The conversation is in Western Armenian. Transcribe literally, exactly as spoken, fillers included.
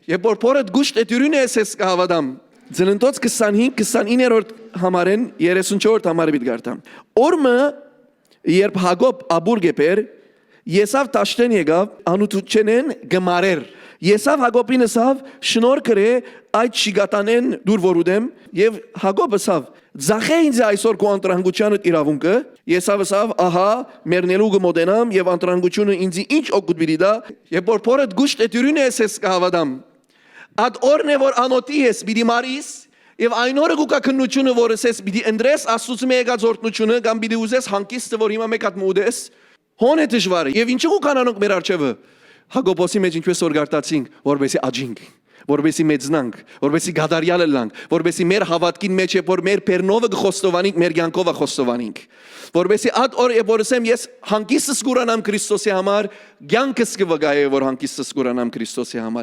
Երբ որ փորդ գուշտ է դյուրին է, ես կը հաւատամ։ Ծննդոց քսանհինգ, քսանիններորդ համարէն երեսունչորդ համարը պիտի կարդամ։ Օր մը, երբ Յակոբ ապուր կը բեր, Եսաւ դաշտէն եկաւ, անութութենէն կը մարէր։ Եսաւ Յակոբին ըսաւ. «Շնորհ կրէ այդ շիկատանէն դուր որ ուտեմ»։ Եւ Յակոբ ըսաւ. «Ձախէ ինծի այսօր քու անտրանկութեանդ իրաւունքը»։ Եսաւ ըսաւ. «Ահա, մեռնելու կը մօտենամ եւ անտրանկութիւնը ինծի ինչ օգուտ պիտի տայ, երբ որ փորդ գուշտ է դյուրին է, ես կը հաւատամ»։ Այդ օրն է, որ անօթի ես, պիտի մարիս, եւ այն օրը կու գայ քննութիւնը, որ ըսես, պիտի ընտրես Աստուծմէ եկած օրհնութիւնը, կամ պիտի ուզես հանգիստը, որ հիմա մէկ հատ մը ուտես։ Հոն է դժուարը, եւ ինչու կու գան անոնք մեր առջեւը։ Յակոբոսի մէջ, ինչպես որ կարդացինք, որպեսի աճինք, որպեսի մեծնանք, որպեսի կատարեալ ըլլանք, որպեսի մեր հաւատքին մէջ է, որ մեր բեռնովը կը խոստովանինք, մեր կյանքովը խոստովանինք, որպեսի այդ օրը, երբ որ ըսեմ, ես հանգիստս կուրանամ Քրիստոսի համար, կյանքս կը վկայէ, որ հանգիստս կուրանամ Քրիստոսի համար։